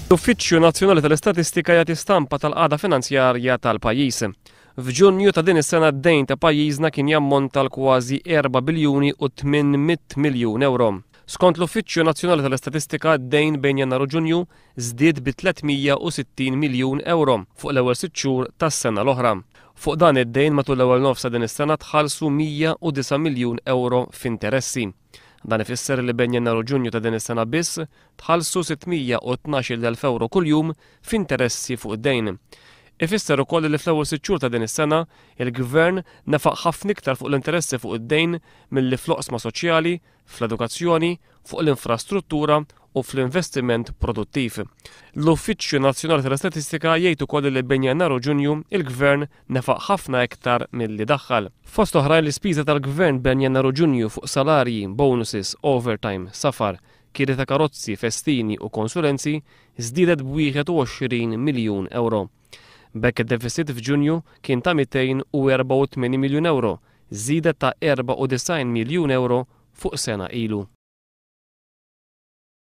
L-Uffiċċju Nazzjonali tal-Istatistika jagħti stampa tal-qagħda finanzjarja tal-pajjiż. F'Ġunju ta' din is-sena d-dejn ta' pajjiżna kien jammonta għal kważi 4 biljuni u 800 miljun ewro. Skont l-Uffiċċju Nazzjonali tal-Istatistika d-dejn bejn Jannar u Ġunju żdied bi 360 miljun ewro fuq l-ewwel sitt xhur tas-sena l-oħra. Fuq dan id-dejn matul l-ewwel nofs ta' din is-sena tħallsu 109 miljun ewro f'interessi. Dan ifisser li bejn Jannar u Ġunju ta' din is-sena biss tħallsu 612,000 ewro kuljum f'interessi fuq id-dejn. Ifisser ukoll li fl-ewwel sitt xhur ta' din is-sena, il-Gvern nefaq ħafna iktar fuq l-interessi fuq id-dejn milli fl-oqsma soċjali, fl-edukazzjoni, fuq l-infrastruttura u fl-investiment produttiv. L-Uffiċċju Nazzjonali tal-Istatistika jgħid ukoll li bejn Jannar u Ġunju il-Gvern nefaq ħafna iktar milli daħħal. Fost oħrajn l-ispiża tal-Gvern bejn Jannar u Ġunju fuq salarji, bonuses, overtime, safar, kiri ta' karozzi, festini u konsulenzi żdiedet b'21 miljun ewro. B'hekk id-defisit f'Ġunju kien ta' 284 miljun ewro, żieda ta' 94 miljun ewro fuq sena ilu.